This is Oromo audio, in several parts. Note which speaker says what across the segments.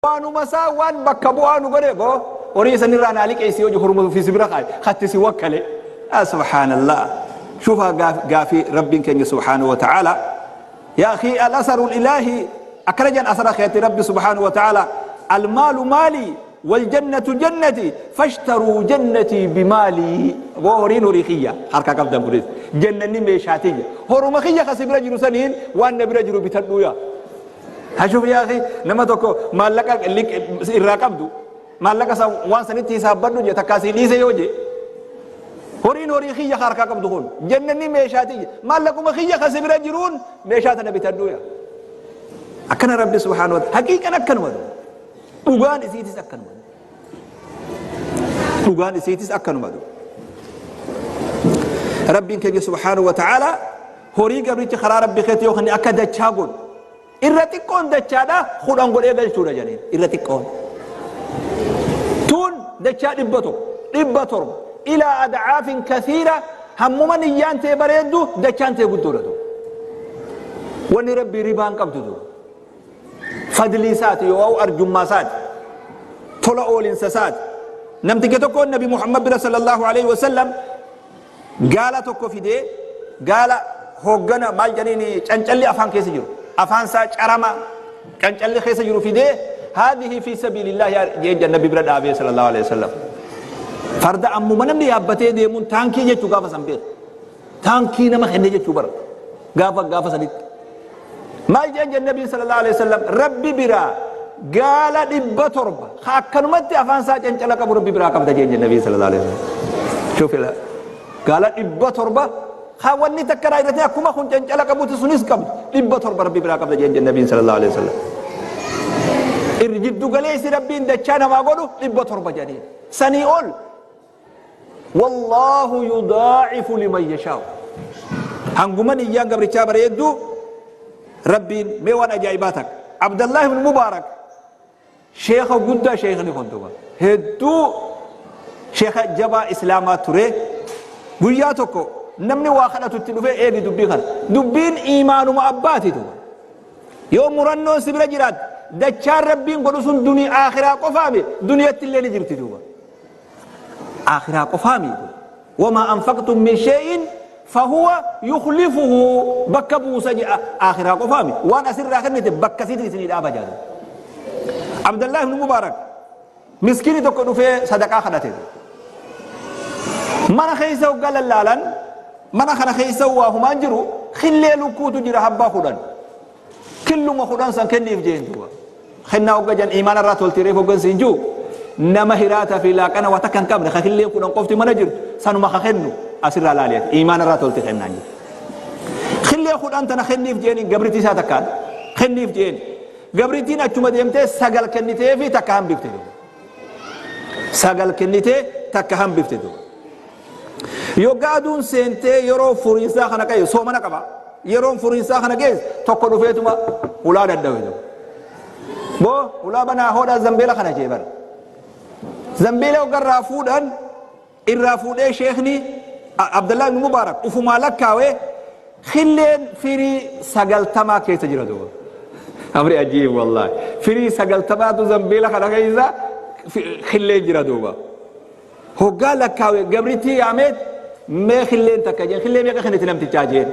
Speaker 1: Waanuma isaa waan bakka bu'aa nu godhe boo horii sanirraa naa liqeessi yoo horuma ofii si bira kaaye hatti si wakkale. Subhaanallah. Shufa gaafii Rabbiin keenya subhaanahu wa ta'ala. Yaa akhi al-asaru ilaahi akkana jedhan asara keetti Rabbi subhaanahu wa ta'ala almaalu maali waljannatu jannati fashtaruu jannatii bimaalii. Boo horiin horii kiyya harkaa qabdan kunis jannanni meeshaa tiyya horuma kiyya kasi bira jiru saniin waan na bira jiru bitadhuu yaa. Hashuf yaa akhi, nama tokko maallaqa irraa qabdu, maallaqa san waan sanitti hisaabbadhu je, takkaa sii dhiise yoo je, horiin horii kiyya ka harkaa qabdu kun jennanni meeshaa tiyya, maallaquma kiyya ka si bira jiruun meeshaa tana bitadhu yaa. Akkana Rabbi subhaanahu wa ta'ala haqiiqan akkanuma dhugaan isiitis akkanuma dhugaan isiitis akkanuma. Rabbiin keenya subhaanahu wa ta'ala horii gabrichi karaa Rabbi keetti yoo kenne akka dachaa godhu, irra xiqqoon dachaadha 10 godhee galchuudha jedheen. Irra xiqqoon tun dachaa 100, 700, ilaa adcaafin kathiira. Hammuma niyyaan tee bareeddu dachaan tee guddoodha. Tu wanni Rabbii ribaan qabdu tu fadlii isaati yoo arjummaa isaati, tola oolinsa isaati. Namticha tokko Nabi Muhammad bira sallallahu alaihi wasallam gaala tokko fidee, gaala hooggana maal jedhaniin cancalli afaan keessa jiru, afaan isaa carama cancalli keessa jiru fidee, haadhihi fi sabiilillah jee Nabi bira dhaabee sallallahu alaihi wasallam. Farda ammuma namni yaabbatee deemuun taankii jechuu gaafa san beeku, taankii nama kenne jechuu bara gaafa sanitti. Maal jeen Nabi sallallahu alaihi wasallam? Rabbi biraa gaala 700 ka akkanumatti afaan isaa cancala qabu Rabbi biraa qabda jeen Nabi sallallahu alaihi wasallam. Shuuf ila gaala 700 ka wanni takka irraa irratti akkuma kun cancala qabuti sunis qabdu, 700 Rabbi biraa qabda jeen Nabi sallallahu alaihi wasallam. Irri jiddu galeessi Rabbiin dachaa namaa godhu 700 jedhanii sanii ol. Wallaahu yudaa'ifu liman yashaa'u. Hanguma niyyaan gabrichaa bareeddu Rabbiin. Mee waan ajaa'ibaa takka, Abdallah ibn Mubaarak, sheekha guddaa, sheekni kun duba hedduu sheekha jabaa islaamaa ture. Guyyaa tokko namni waa kadhatu itti dhufee, eegi dubbii kana, dubbiin iimaanuma abbaati duba. Yoo murannoon si bira jiraatte dachaan Rabbiin godhu sun dunii aakhiraa qofaami, duniyatti illee ni jirti duuba. Aakhiraa qofaami. Wamaa anfaqtum min shay'in fahuwa yukhlifuhu, bakka buusa jedha. Aakhiraa qofaami, waan asirraa kennite bakka siiti isinii dhaaba jedha. Abdallah ibn Mubaarak, miskiini tokko dhufee sadaqaa kadhate. Mana keessa hoggaa lallaalan, mana kana keessa waa humaan jiru, killee lukkuutu jira habbaa 10. Killuma 10 san kenniif jeen duuba. Kennaa hogga jan iimaana irraa tolti. Reef hoggan siin jiru nama hiraata fi laaqana waa takka hin qabne, ka killeen 10 qofti mana jirtu sanuma ka kennu asirraa laali. Ati iimaana irraa tolti kennaan jiru. Killee 10 tana kenniif jeeni gabritii isaa takkaan kenniif jeen. Gabritiin achuma deemtee sagal kennitee fi takka hambifte duuba. Sagal kennitee takka hambifte duuba. Yoggaa aduun seentee yeroo furiinsaa kana qabe, soomana qaba. Yeroon furiinsaa kana geesse tokko dhufeetuma hulaa dadhabe tokko. Boo hulaa banaa hodhaa zambeela kana jee bara. Zambeela hogga irraa fuudhan, irraa fuudhee sheekni Abdallah ibn Mubaarak ufumaa lakkaawee killeen firii 90 keessa jira duuba. Amri ajiib wallaahi. Firii 90tu zambeela kana keessa killeen jira duuba. Hoggaa lakkaawe gabrittii yaameet, mee killeen takka jeen, killee meeqa kenniti namtichaa jeen.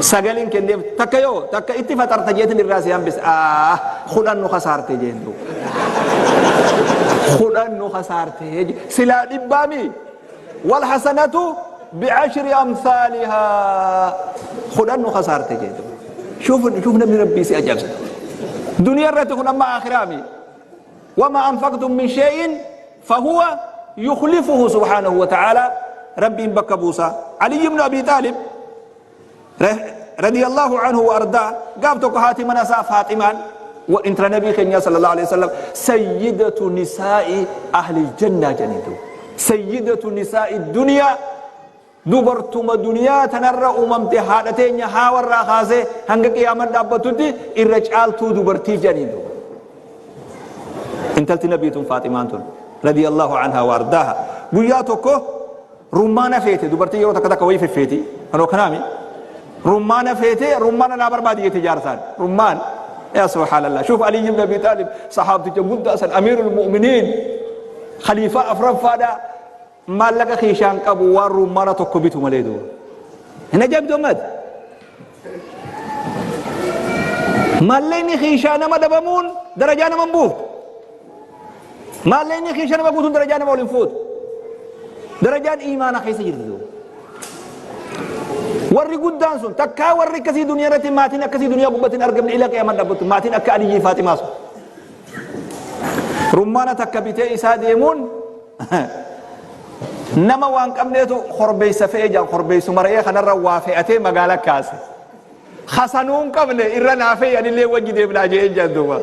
Speaker 1: Sagalin kenneef, takka yoo takka itti faxarta jeetin irraa si hambise. Ah, 10 nu kasaarte jeen duuba. 10 nu kasaarte silaa dhibbaami. Wal hasanatu bi'ashri amsaalihaa, 10 nu kasaarte jeen duuba. Shuuf shuuf, namni Rabbii si ajaa'ibsa. Duniyaa irratti kun amma aakhiraami. Wama anfaqtum min shay'in fahuwa yukhlifuhu subhaanahu wa ta'ala, Rabbiin bakka buusa. Ali ibn Abi Xaalib radiyallahu anhu wa ardaa, gaaf tokko haati mana isaa Faaximaan, intala Nabii keenyaa sallallahu alaihi wasallam, sayyidatu nisaa'i ahli jannaa jedhaniitu, sayyidatu nisaa'i duniyaa, dubartuma duniyaa tanarra uumamte, haadha teenya haawarraa kaasee hanga qiyaaman dhaabbatutti irra caaltuu dubartii jedhaniitu. Intalti Nabii tun, Faaximaan tun radiyallahu anhaa wa ardaaha, guyyaa tokko rummaana feete. Dubartii yeroo takka takka wayii feffeeti kanoo kanaami. Rummaana feete, rummaana naa barbaadi jette jaarsaan. Rummaan Yaa subhaanallah. Shuuf Aliyyi ibn Abi Xaalib sahaabticha guddaa san amiirul mu'miniin khaliifaa afraffaadha maallaqa kiishaan qabu waan rummaana tokko bitu malee duuba. Hin ajaa'ibdu ammaati. Maallaqni kiishaa nama dhabamuun darajaa nama hin buuftu. Maallaqni kiisha nama guutuun darajaa nama ol hin fuutu. Darajaan iimaana keessa jirti duuba. Warri guddaan sun takkaa warri akkasii duniyaa irratti maatiin akkasii duniyaa gubbatti hin argamne ila qiyaamaan dhaabbattu maatiin akka Aliyyii Faaximaa sun. Rummaana takka bitee isaa deemuun nama waan qabneetu korbeessa fe'ee jaan korbeessuma re'ee kanarra waa fe'atee magaala kaase. Hasanuu hin qabne irra naa fe'i anillee wajji deemnaa je'een jaan duuba.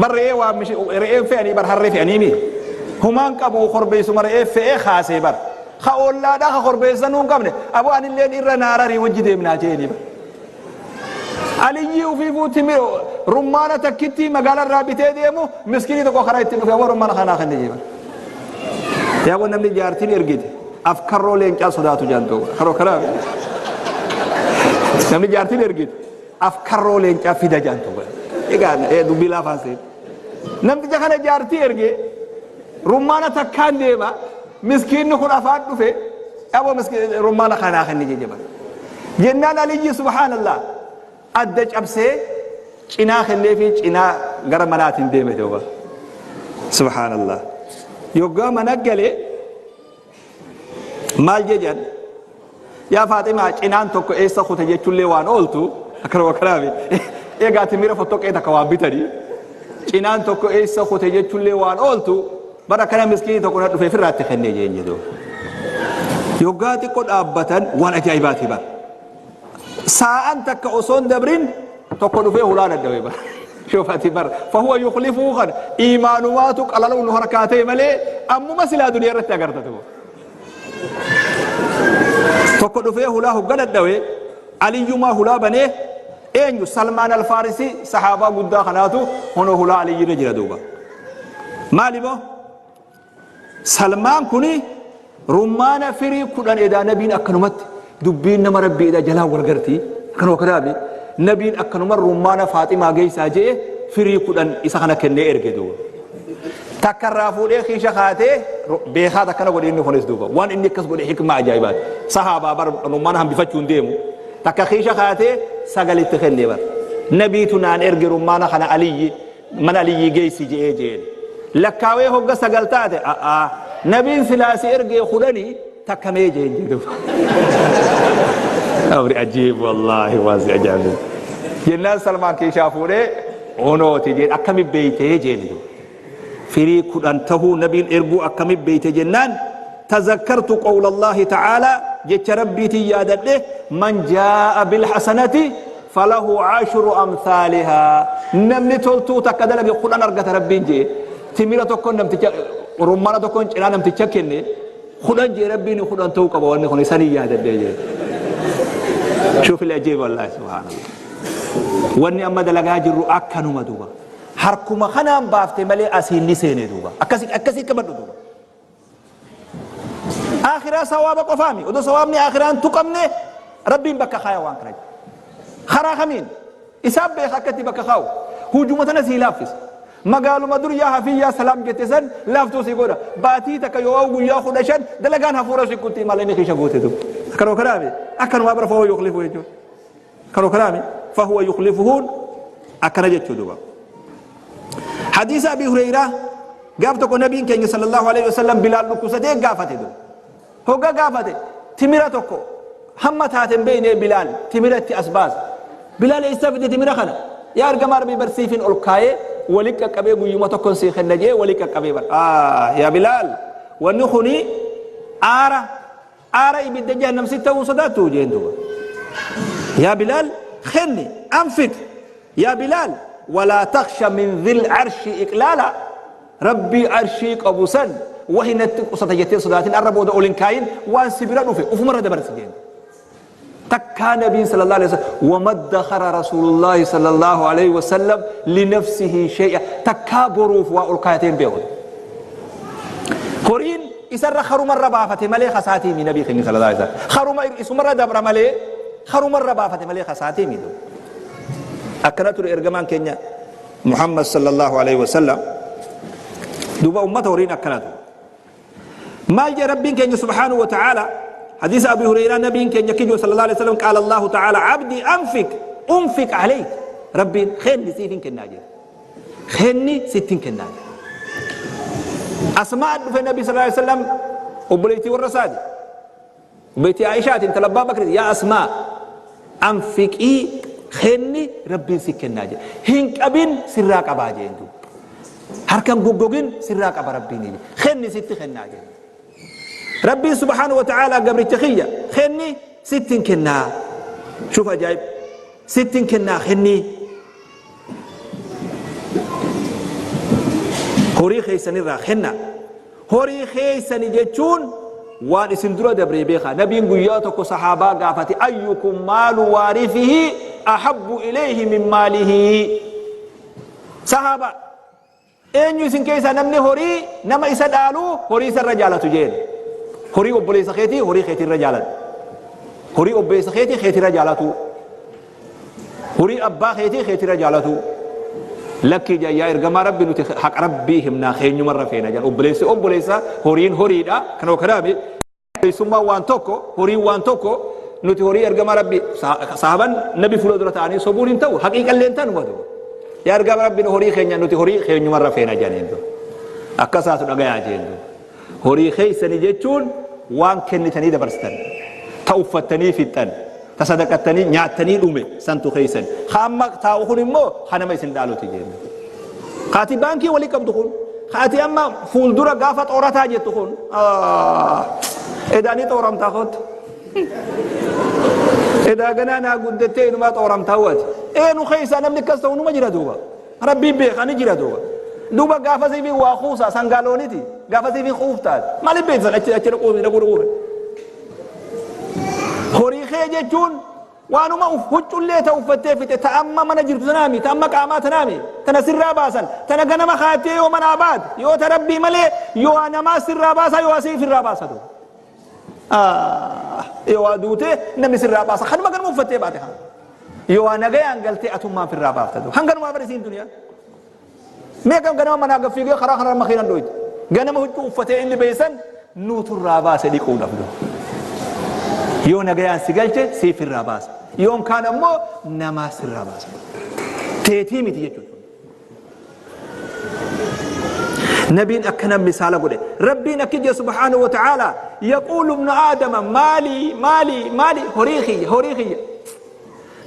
Speaker 1: Bar re'ee waan mishi re'een fe'anii bar harree fe'anii mi. Humaan qabu korbeessuma re'ee fe'ee kaasee bar. Ka ollaadhaa ka korbeessanuu hin qabne aboo anilleen irra naa rarii wajji deemnaa je'eenii bar. Aliyyii ufiifuu timi rummaana takkittii magaalaa irraa bitee deemu miskiinii tokko karaa itti dhufe aboo rummaana kanaa kenne jee bar. Yaa namni jaartiin ergite. Afkarroo leencaa sodaatu jaan duuba. Karoo karaa namni jaartiin ergite afkarroo leencaa fida jaan duuba. Egaa dubbii laafaan seen. Namticha kana jaartii erge rummaana takkaan deema miskiinni kun afaan dhufe aboo rummaana kanaa kenne jejjaba. Jennaan Aliyyi subhaanallah adda cabsee cinaa kenneefii cinaa gara manaatiin deeme duuba. Subhaanallah. Yoggaa mana gale maal jedhan yaa Faaximaa cinaan tokko eessa kute jechuullee waan ooltu akkanuma kanaaf egaa timira fottoqee takka waan bitanii cinaan tokko eessa kute jechuullee waan ooltu bara kana miskiinii tokko na dhufee firraatti kennee jeen jedhu. Yoggaa xiqqoo dhaabbatan waan ajaa'ibaati bara. Saa'an takka osoo hin dabrin tokko dhufee hulaa dadhabe bara. Shufati bar fahuwa yukhlifuu kan iimaanumaatu qalalu nu harkaa ta'e malee ammuma silaa duniyaa irratti agarta ta'u. Tokko dhufee hulaa hogga dadhabe aliyyumaa hulaa banee eenyu Salmaan Alfaarisii sahaabaa guddaa kanaatu hono hulaa aliyyirra jira duuba. Maali moo? Salmaan kuni rummaana firii 10 edaa nabiin akkanumatti dubbiin nama rabbii edaa jalaan wal garti akkanuma kanaami nabiin akkanuma rummaana faaximaa geessaa je'e firii 10 isa kana kennee erge duuba. Takka irraa fuudhee kiisha kaatee beekaa takkana godhe inni kunis duuba waan inni akkas godhe hikmaa ajaa'ibaati. Sahaabaa bar rummaana hambifachuu hin deemu. Takka kiisha kaatee sagalitti kennee bar. Nabiitu naan erge rummaana kana aliyyi mana Aliyyii geessi je'ee je'een. Lakkaawee hogga 9 taate a'aa nabiin silaa si ergee kudhanii takka mee je'een jedhu. Amri ajiib wallaahi waan si ajaa'ibu. Jennaan Salmaan kiishaa fuudhee onooti jeen akkami beeytee jeen jedhu. Firii 10 tahuu nabiin erguu akkami beeyte jennaan tazakkartu qawla Allaahi ta'aalaa jecha rabbiitiin yaadadhe man jaa'a bil hasanati falahu ashru amthaalihaa namni toltuu takka dalage 10 argata rabbiin jee timira tokkon namticha rummana tokkon cinaa namticha kenne 10 jee rabbiin 10 ta'uu qaba wanni kun isanii yaadadhee jee shuuf ajiib wallaahi subhaanallah wanni amma dalagaa jirru akkanuma duuba harkuma kanaan baafte malee asiin ni seene duuba akkasi akkasii qabadhu duuba Aakhiraa sawaaba qofaami. Odoo sawaabni aakhiraa hin tuqamne Rabbiin bakka kaaya waan kana. Karaa kamiin? Isaan beeka akka itti bakka kaa'u. Hujuma tana sii laaffisa. Magaaluma dur yaa hafii yaa salaam jette san laaftuu sii godha. Baatii takka yoo guyyaa 15 dalagaan hafuura si kutti malee inni kiisha guute duuba. Akkanuma kanaami. Akkanumaa bara fahuwa yuklifu jechuudha. Akkanuma kanaami. Fahuwa yuklifuhuun akkana jechuu duuba. Hadiisa Abii Hureyraa gaaf tokko nabiin keenya sallallahu alaihi wasallam Bilaal dhukkubsatee gaafate duuba. Hogga gaafate timira tokko hamma taate hin beekne Bilaal timira itti as baasa. Bilaal eessaa fide timira kana? Yaa ergamaa Rabbii barsiifin ol kaayee wali qaqqabee guyyuma tokkon sii kenna jee wali qaqqabee bar. Yaa Bilaal wanni kuni aara aara ibidda jahannam si ta'uu sodaattu jeen duuba. Yaa Bilaal kenni anfiq Yaa Bilaal walaa takhsha min dhil arshi iqlaala Rabbii arshii qabu san wahi natti qusata jettee sodaatin arra booda ol hin kaayin waan si bira dhufe ufumarra dabarsi jeen. Takkaa nabiin sallallahu alaihi wasallam wamaddakara rasuulullaahi sallallahu alaihi wasallam linafsihi shay'a takkaa boruuf waa ol kaayatee hin beeku. Horiin isarra karumarra baafate malee kasaatii mi nabii keenya sallallahu alaihi wasallam. Karuma isumarra dabra malee karumarra baafate malee kasaatii mi. Akkana ture ergamaan keenya Muhammad sallallahu alaihi wasallam. Duuba ummata horiin akkana ture. Maal jee Rabbiin keenya subhaanahu wa ta'ala? Hadiisa Abi Hureyraa, nabiin keenya kijoo sallallahu alaihi wasallam, qaala Allahu ta'ala: abdi anfik unfik alayk. Rabbiin kenni siifin kennaa jedhe, kenni sittin kennaa jedhe. Asmaa dhufe nabi sallallahu alaihi wasallam, obboleettii warra isaati, obboleettii Aishaati, intala Abbaa Bakri: yaa Asmaa, anfiqii, kenni, Rabbiin si kennaa jedhe. Hin qabin, sirraa qabaa jeen. Duuba harkan goggogin, sirraa qaba Rabbiin. Kenni, sitti kennaa jedhe Rabbiin subhaanahu wa ta'ala. Gabricha kiyya, kenni, sittin kennaa. Shuf, ajaa'ib! Sittin kennaa, kenni. Horii keessanirraa kenna. Horii keessani jechuun waan isin dura dabree beekaa. Nabiin guyyaa tokko sahaabaa gaafate: ayyukum maalu waarisihi ahabbu ilayhi min maalihi? Sahaaba, eenyu isin keessaa namni horii nama isa dhaalu horii isarra jaalatu jeen. Horii obboleessa keetii horii keetirra jaalatu, horii obboleessa keetii keetirra jaalatu, horii abbaa keetii keetirra jaalatu. Lakkii jayyaa, ergamaa Rabbi, nuti haqa Rabbii himnaa, keenyumarra feena jedhan. Obboleessi obboleessa, horiin horiidha. Kanoo kanaami obboleessummaan waan tokko, horiin waan tokko. Nuti horii, ergamaa Rabbi, sahaban nabi fuula dura ta'anii sobuun hin ta'u, haqiiqallee hin ta'u. Yaa ergamaa Rabbi, horii keenya, nuti horii keenyumarra feena jedhaniin. Akkasaatu dhagayaa jeen. Horii keessanii jechuun waan kennitanii dabarsitan, ta uffattanii fixxan, ta sadaqattanii nyaattanii dhume santu keessan. Hamma taa'u kun immoo kanama isin dhaaluti jeen. Kaati baankii walii qabdu kun, kaati amma fuuldura gaafa xoorataa jettu kun, edaanii xooramtaa kootu. Edaa ganaa naa guddattee inumaa xooramtaa wati. Eenu keessaa namni akkas ta'u numa jira duuba. Rabbiin beekaa, ni jira duuba. Duuba gaafa siifii waa kuusaa sangaa looniti. Gaafa siifii kuuftaati. Maaliif beeksan achi achi dhaquu dhaquu dhaquu. Horii kee jechuun waanuma huccullee ta uffattee fixe, ta amma mana jirtu tanaami, ta amma qaamaa tanaami, tana sirraa baasan, tana ganama kaatee yoo manaa baate, yoo ta Rabbii malee, yoo namaa sirraa baasa, yoo asii ofirraa baasatu. Yoo waa duute namni sirraa baasa, kanuma ganama uffattee baate kana. Yoo waa nagayaan galtee atummaan firraa baafta. Hanganumaa barisiin duniyaa. Meeqa ganama manaa gaffiigee karaa kanarra makiinaan dhoyte. Ganama huccuu uffatee inni beeysan nuuturraa baase dhiquudhaaf dura. Yoo nagayaan si galche siif irraa baasa. Yoon kaan ammoo namaa sirraa baasa. Teetii miti jechuudha. Nabiin akkana misaala godhe. Rabbiin akki jee subhaanahu wa ta'ala: yaquulu ibnu aadama maalii maalii maalii, horii kiyya, horii kiyya.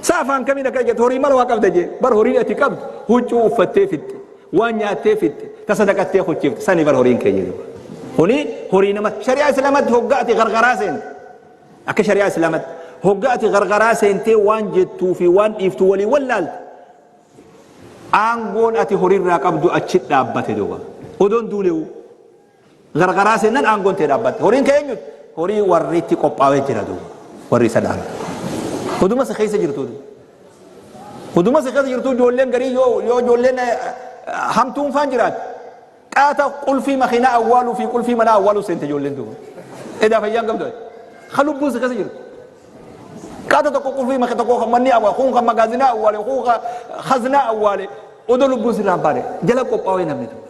Speaker 1: Sa afaan kamiin akka jettu, horii mala waa qabda jee. Bar horiin ati qabdu huccuu uffattee fixxe, waan nyaattee fixxe, ta sadaqattee hucciifte sani bar horiin kee jedhu. Kuni horii nama shari'aa Islaamatti hoggaa ati gargaraa seente. Akka shari'aa Islaamatti hoggaa ati gargaraa seentee waan jettuu fi waan dhiiftu walii wallaalte. Aangoon ati horiirraa qabdu achi dhaabbate duuba. Odoon duunewu. Gargaraa seennan aangoon tee dhaabbatte. Horiin kee eenyuti? Horii warri itti qophaa'ee jira duuba. Warri isa dhaalu. Oduma si keessa jirtu. Oduma si keessa jirtu ijoolleen garii yoo ijoolleen hamtuun faan jiraate. Qaata qulfii makiinaa awwaaluu fi qulfii manaa awwaaluu seente ijoolleen duuba. Edaa fayyaan qabdu. Ha lubbuun si keessa jirtu. Qaata tokko qulfii maki tokko kan manni awwaale, kun kan magaazinaa awwaale, kun kan khaznaa awwaale. Odoo lubbuun sirraa hin baane jala qophaa'ee namni tokko.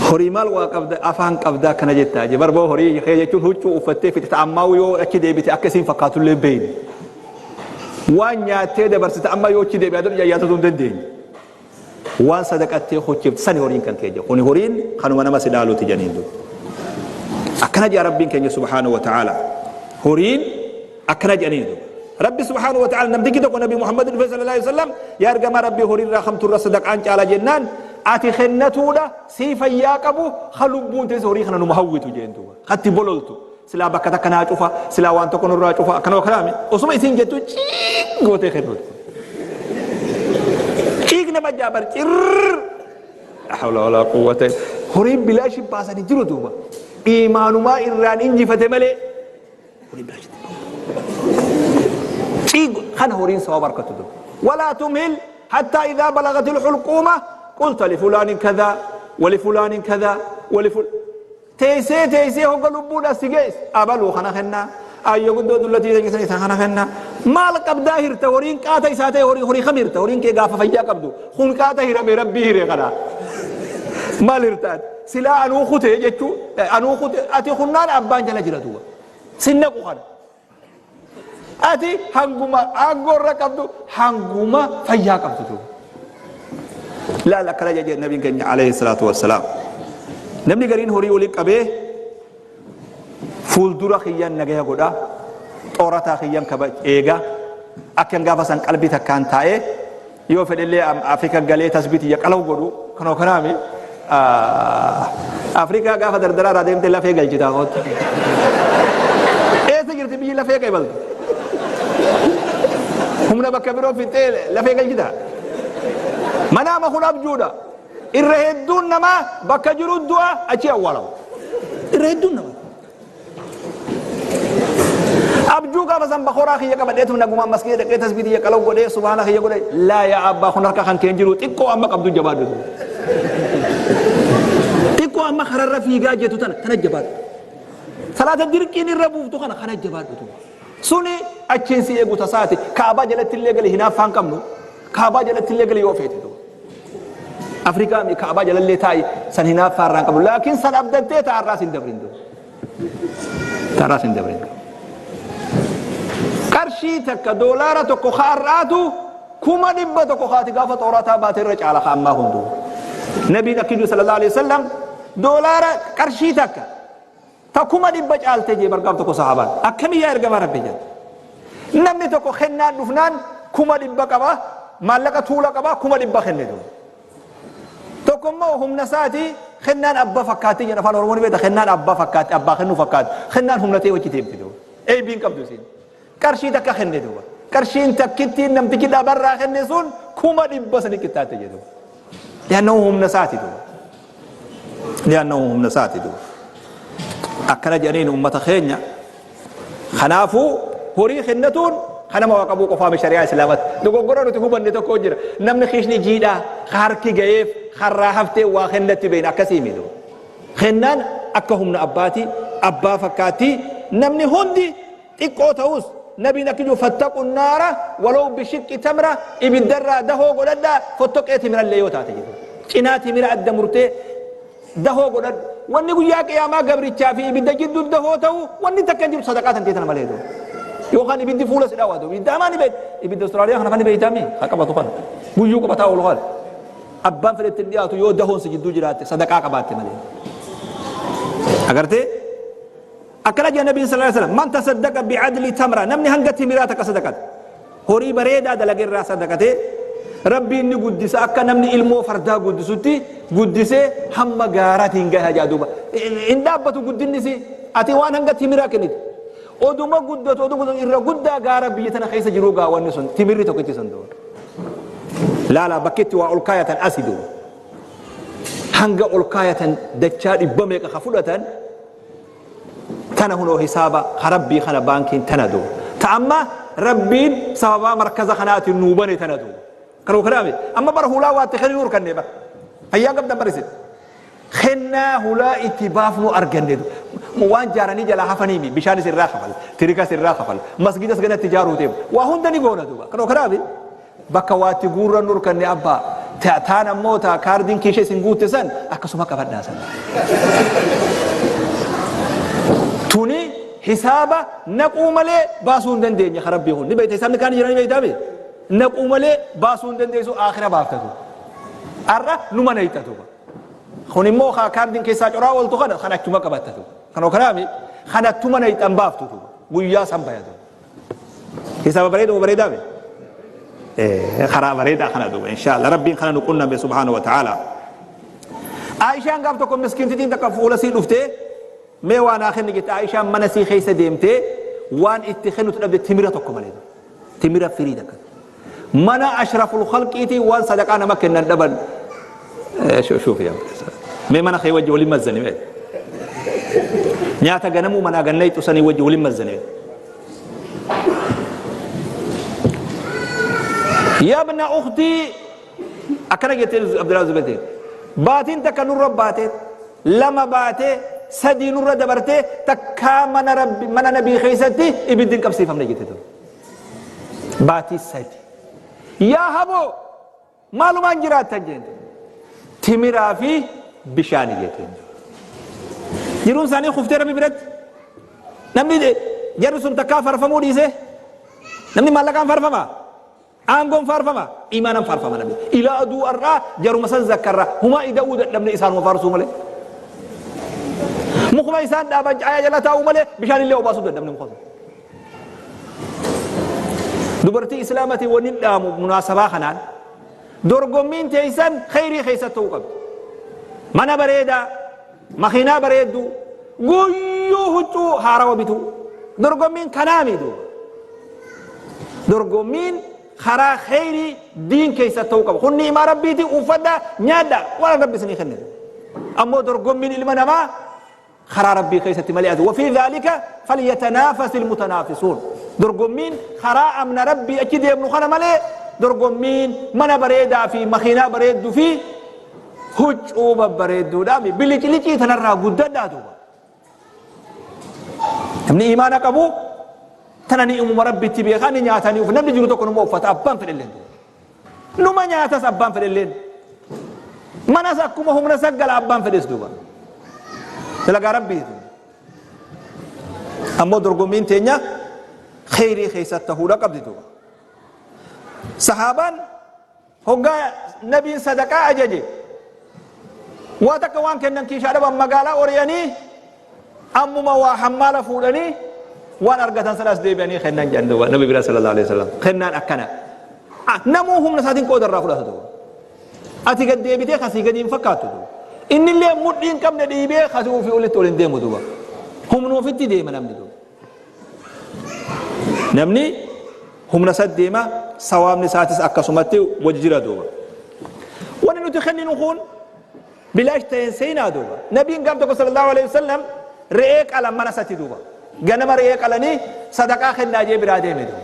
Speaker 1: Horii maal waa qabda, afaan qabdaa akkana jettaa je. Barboo horii kee jechuun huccuu uffattee fixe, ammaa yoo achi deebite akka isiin fakkaatullee beeyne. Waan nyaattee dabarsite amma yoo achi deebi'aa adda yaadatuu hin dandeenye. Waan sadaqattee hojjefte sani horiin kan kee jedhu. Kuni horiin kanuma nama si dhaaluuti jedhaniin duuba. Akkana jedha Rabbiin keenya subhaanahu wa ta'ala. Horiin akkana jedhaniin duuba. Rabbi subhaanahu wa ta'ala, namtichi tokko Nabi Muhammad dhufe sallallahu alaihi wasallam: yaa ergamaa Rabbii, horiirraa kamturra sadaqaan caala jennaan, ati kennatuudha sii fayyaa qabu ha lubbuun teessa horii kana numa hawwitu jeen duuba. Hatti bololtu. Silaa bakka takka naa cufa, silaa waan tokko nurraa cufa, akkana kanaami. Osuma isiin jettu ciik gootee kennuuti. Ciik nama jaabar cirr. La hawla wala quwwata. Horiin bilaashin baasanii jiru duuba. Iimaanumaa irraan injifate malee. Horiin bilaashin. Ciik kana horiin sababa harkatu duuba. Walaa tumhil hatta idhaa balagatil hulquuma qulta lifulaanin kadhaa walifulaanin kadhaa waliful. Teessee teessee hogga lubbuudha si geesse, abaluu kana kennaa, ayyo guddoo dullatii teessee isa kana kennaa, Maal qabdaa hirta? Horiin qaata isaa ta'e, horii kam hirta? Horiin kee gaafa fayyaa qabdu kun qaata hirame, Rabbii hire kana maal hirtaat? Silaa anuu kute jechuu, anuu kute. Ati kunnaan abbaan jala jira duuba sinnaqu kana. Ati hanguma aangoo irra qabdu, hanguma fayyaa qabdu duuba laal. Akkana jedhe nabiin keenya alayhi salaatu wassalaam: namni gariin horii waliin qabee fuuldura kiyyan nagaya godha, xoorataa kiyyan kaba eega, akkan gaafa san qalbii takkaan taa'ee yoo fedhellee Afrika galee tasbii tiyya qalaw godhu. Kanoo kanaami Afrikaa gaafa dardaraa irraa deemtee lafee galchitaa kootti. Eessa jirti biyyi lafee qeebaltu? Humna bakka biroo fixxee lafee galchitaa? Manaama kun abjuudha. Irra hedduun namaa bakka jiru du'a, achi awwaalamu. Irra hedduun namaa. Abjuu gaafa san bakoraa kiyya qabadheetu nagumaan maskiida dhaqee tasbii tiyya qalaw godhee, subhaana kiyya godhee. Laa yaa abbaa, kun harka kan keen jiru. Xiqqoo amma qabdu jabaadhu. Xiqqoo amma kararra fiigaa jettu tana jabaadhu. Salaata dirqiin irra buuftu kana jabaadhu. Suni achiin si eegu tasaati. Kaabaa jalatti illee gali, hinaaffaan qabnu. Kaabaa jalatti illee gali yoo feete. Afrikaa mi kaabaa jalallee taa'i, san hinaaffaa irraan qabnu. Laakiin san abdattee ta'arraas hin dabrin. Ta'arraas hin dabrin. Qarshii takka, $1 kaarraatu 100,000 kaati gaafa xoorataa baate irra caala ka ammaa hunduu. Nabiin akki jiru sallallahu alaihi wasallam doolaara qarshii takka ta 100,000 caalte jee bargaaf tokko sahaabaan. Akkamii yaa ergamaa Rabbi jedhe. Namni tokko kennaan dhufnaan 100,000 qaba, maallaqa tuula qaba, 100,000 kenne duuba. Tokko immoo humna isaati kennaan abbaa fakkaatti jedha afaan Oromoo ni beekta, kennaan abbaa fakkaatti, abbaa kennuu fakkaatti, kennaan humna ta'e hojii deemti duuba. Eebiin qabdu isiin. Qarshii takka kenne duuba. Qarshiin takkittiin namtichi dhabarraa kenne sun 100,000 sani qixxaatte jedhu. Li'annahu humna isaati duuba. Li'annahu humna isaati duuba. Akkana jedhaniin uummata keenya. Kanaafuu horii kennatuun kanama waa qabuu qofaa shari'aa islaamatti. Dogoggora nuti hubanne tokko jira. Namni kiishni jiidhaa harki ga'eef harraa haftee waa kennatti beekna, akkasii miti. Kennaan akka humna abbaati, abbaa fakkaatti, namni hundi xiqqoo ta'us. Nabiin akka jiru: fattaqu naara walaw bishiqqi tamra, ibiddarraa dahoo godhadhaa fottoqee timirallee yoo taate jedhu. Cinaa timira adda murtee dahoo godhadhu. Wanni guyyaa qiyaamaa gabrichaa fi ibidda jidduu dahoo ta'u wanni takka hin jiru sadaqaa tan teetana malee ta'u. Yookaan ibiddi fuula si dhawaatu. Ibidda hamaa ni beekta. Ibidda Austraaliyaa kana kan ni beektaami? Haa qabatu kana. Guyyuu qabataa oolu kana. Abbaan fedhetti hin dhiyaatu yoo dahoon si jidduu jiraatte, sadaqaa qabaatte malee. Agartee? Akkana jedha Nabiin sallallahu alaihi wasallam: man tasaddaqa bi'adli tamra, namni hanga timiraa takka sadaqate, horii bareedaa dalage irraa sadaqatee, Rabbiin ni guddisa, akka namni ilmoo fardaa guddisutti guddisee hamma gaaraatiin gaha jaa duuba. Hin dhaabbatu guddinni si ati waan hanga timiraa kennite. Oduma guddatu, oduma guddatu, irra guddaa gaara biyya tana keessa jiru gaa wanni sun timirri tokkichi sun duuba. Laala, bakki itti waa ol kaayatan asi duuba. Hanga ol kaayatan dachaa dhibba meeqa ka fudhatan tana hunoo hisaaba ka Rabbii kana, baankiin tana duuba. Ta amma Rabbiin sababaa markaza kanaatiin nuu bane tana duuba. Kanuu kanaami amma bara hulaa waatti kennuu harkanne bara. Fayyaa qabdan bara isin. Kennaa hulaa itti baafnu arganne waan jaaranii jalaa hafaniimi, bishaanis irraa kafal, tirikas irraa kafal, masgidas ganatti ijaaruu deemu, waa hunda ni goona duuba. Kanuu kanaami bakka waatti guurrannu harkanne abbaa. Taan ammoo ta kaardiin kiisha isin guutte san akkasuma qabadhaa san. Tuni hisaaba naquu malee baasuu hin dandeenye ka Rabbii kun. Ni beekta, hisaabni kaan jira ni beektaami. Naquu malee baasuu hin dandeessu, aakhira baaftatu. Har'a numa nayxatu. Kun immoo kaardiin keessaa coraa ooltu kana kan achuma qabattatu. Kanoo kanaami kanattuma nayxan baaftu guyyaa san bayatu. Hisaaba bareedaa bareedaa be. Karaa bareedaa kana duuba inshallah Rabbiin kana nu qunname subhaanahu wa ta'ala. Aishaan gaaf tokko miskiintitiin takka fuula sii dhuftee mee waa naa kenni jette. Aishaan mana sii keessa deemtee waan itti kennutu dhabde, timira tokko malee. Timira firii takka. Mana ashraful khalqiitii waan sadaqaa nama kennan dhaban. Shuuf yaa, mee mana kee wajji waliin mazzani mee. Nyaata ganamuu manaa gannaa ixusanii wajji waliin mazzani mee. Yabna ukhtii, akkana jettee Abdullah Zubayr, baatiin takka nurra baatee, lama baatee, sadii nurra dabartee, takkaa mana Rabbi, mana nabii keessatti ibiddi hin qabsiifamne jette ture. Baatii 3. Yaa haboo maalumaan jiraattan jeen. Timiraa fi bishaani jetteen. Jiruun isaanii kuftee Rabbi biratti. Namni jarri sun takkaa farfamuu dhiisee namni maallaqaan farfama. Aangoon faarfama, iimaanan faarfama namni. Ilaa aduu ar'aa jaruma san zakkarra humaa ida'uu dadhabne isaanuma faarsuu malee. Mukuma isaan dhaaban caayaa jala taa'uu malee bishaan illee obaasuu dadhabne muka san. Dubartii Islaamatiin wanni dhaamu munaasabaa kanaan dorgommiin teessan kheyrii keessatti ta'uu qabdi. Mana bareedaa, makiinaa bareedduu, guyyuu huccuu haarawa bituu. Dorgommiin kanaami duuba. Dorgommiin karaa kheyrii diin keessa ta'uu qaba. Kun ni'imaa Rabbiiti, uffadhaa, nyaadhaa, waan Rabbi isinii kenne. Ammoo dorgommiin ilma namaa karaa Rabbii keessatti malee ati. Wafii dhaalika falyatanaafasi almutanaafisuun. Dorgommiin karaa amna Rabbii achi deemnu kana malee dorgommiin mana bareedaa fi makiinaa bareedduu fi huccuu babbareedduudhaami biliclicii tanarraa guddadhaa duuba. Namni imaana qabu tana ni uumama Rabbitti beekaa, ni nyaata, ni uffata. Namni jiru tokko numa uffata abbaan fedhelleen, numa nyaatas abbaan fedhelleen, manas akkuma humna saggala abbaan fedhes duuba dalagaa Rabbiiti. Ammoo dorgommiin teenya kheyrii keessatti tahuudha qabdi duuba. Sahaabaan hoggaa nabiin sadaqaa ajaje waa takka waan kennan kiishaa dhaban, magaalaa ori'anii ammuma waa hammaala fuudhanii waan argatan sanas deebi'anii kennan jedhan duuba nabi bira sallallahu alaihi wasallam. Kennaan akkana, namuu humna isaatiin qooda irraa fudhata duuba. Ati gad deebitee kasii gadi hin fakkaattu duuba. Innillee mudhii hin qabne dhiibee kasii ofii olitti ol hin deemu duuba. Humna ofitti deema namni duuba. Namni humna isa deema, sawaabni isaatis akkasumatti wajji jira duuba. Wanni nuti kenninu kun bilaash ta'een seenaa duuba. Nabiin gaaf tokko sallallahu alaihi wasallam re'ee qalan mana isatti duuba. Ganama re'ee qalanii sadaqaa kennaa jee biraa deeme duuba.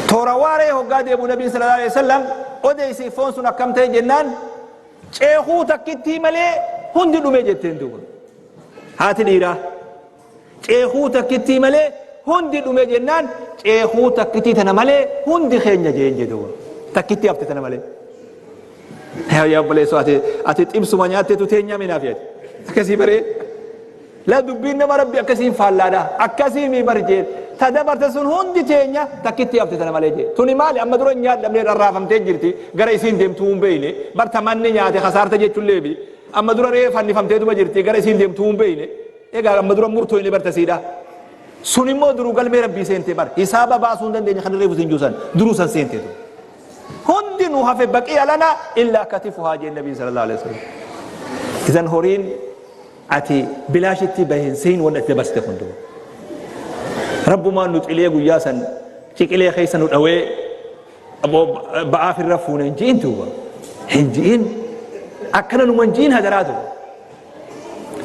Speaker 1: Toora waaree hoggaa deemu nabiin sallallahu alaihi wasallam odeessi, foon sun akkam ta'e jennaan, ceekuu takkittii malee hundi dhume jetteen duuba. Haati dhiiraa ceekuu takkittii malee hundi dhume jennaan, ceekuu takkittii tana malee hundi keenya jeen jedhu, takkittii hafte tana malee. Yaa obboleessoo, ati xibsuma nyaatteetu teenyaa minaaf yaade akkasii baree la dubbiin nama Rabbi akkasiin faallaadha akkasii mi bar jeen, ta dabarte sun hundi teenya, takkittii hafte tana malee jee. Tuni maali? Amma dura nyaadhamne rarraafamtee jirti, gara isiin deemtuu hin beeyne bar. Ta manni nyaate kasaarte jechuun leebi. Amma dura re'ee fannifamteetuma jirti, gara isiin deemtuu hin beeyne. Egaa amma dura murtoo inni bartasiidha. Sun immoo duruu galmee Rabbii seente bar, hisaaba baasuu hin dandeenye. Kan reefu siin juusan duruu san seenteetu hundi nu hafe, baqiya lana illaa katifuhaa jeen nabiin sallallahu alaihi wasallam. Isan horiin ati bilaashitti bahin sein, wanni ati dabarsite kun duba Rabbumaan nu xilee guyyaa san ciqilee keessa nu dhawee ba'aaf irra fuune hin ji'in duuba, hin ji'in, akkana numa hin ji'in hadaraa duuba.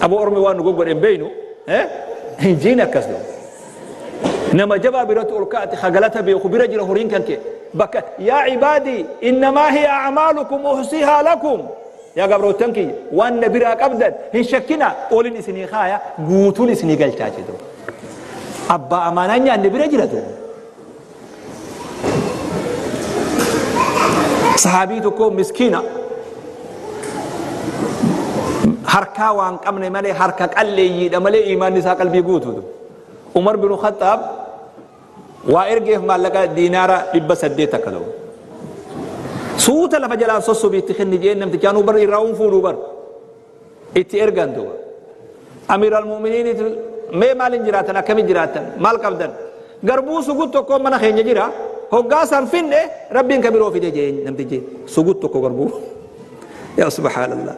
Speaker 1: Aboo, ormi waan nu goggodhe hin beeynu hin ji'in akkas duuba. Nama jabaa biratti ol ka'ate ka galata beeku bira jira horiin kan kee bakka. Yaa cibaadii, innamaa hiya a'maalukum uhsihaa lakum. Yaa gabroottan kiyya, waan na biraa qabdan hin shakkina, olin isinii kaaya, guutuun isinii galchaa jedhu. Abbaa amaanaa nyaanne bira jira duuba. Sahaabii tokko miskiina, harkaa waan qabne malee, harka qalleeyyiidha malee imaanni isaa qalbii guutuutu. Umar bin Khattaab waa ergeef, maallaqa diinaara 800 akka ta'u. Suuta lafa jalaan sossobii itti kenni jeen namtichaanuu bar irraa uun fuudhuu bar itti ergan duuba. Amiir al-Mu'miniin mee maalin jiraatan, akkami jiraatan, maal qabdan? Garbuu sugut tokko mana keenya jira, hoggaa san finne Rabbiin ka biroo fide jeen namtichi, sugut tokko garbuu. Yaa subhaanallah.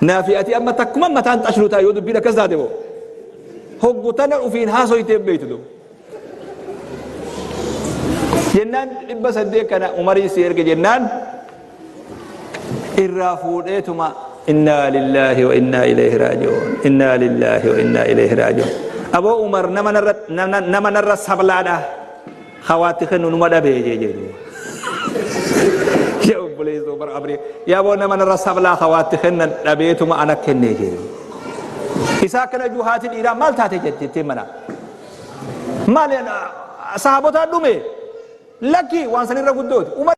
Speaker 1: Naafi ati amma takkuma mataan xashnu ta'a yoo dubbiin akkas taate moo. Hoggu tana ufiin haasoytee beektu duuba. Jennaan 800 kana Umarii si erge jennaan irraa fuudheetuma, innaa lillaahi wa innaa ilayhi raaji'uun, innaa lillaahi wa innaa ilayhi raaji'uun. Aboo Umar, nama narra sablaadha hawaatti kennu numa dhabee jee jedhu. Yaa obboleessoo bara abrii, yaa boo, nama narra sablaa hawaatti kennan dhabeetuma ana kennee jedhu. Isaa akkana juu haati dhiiraa maal taate jettee mana maali Sahaabotaa dhume? Lakki, waan sanirra guddooti. Umar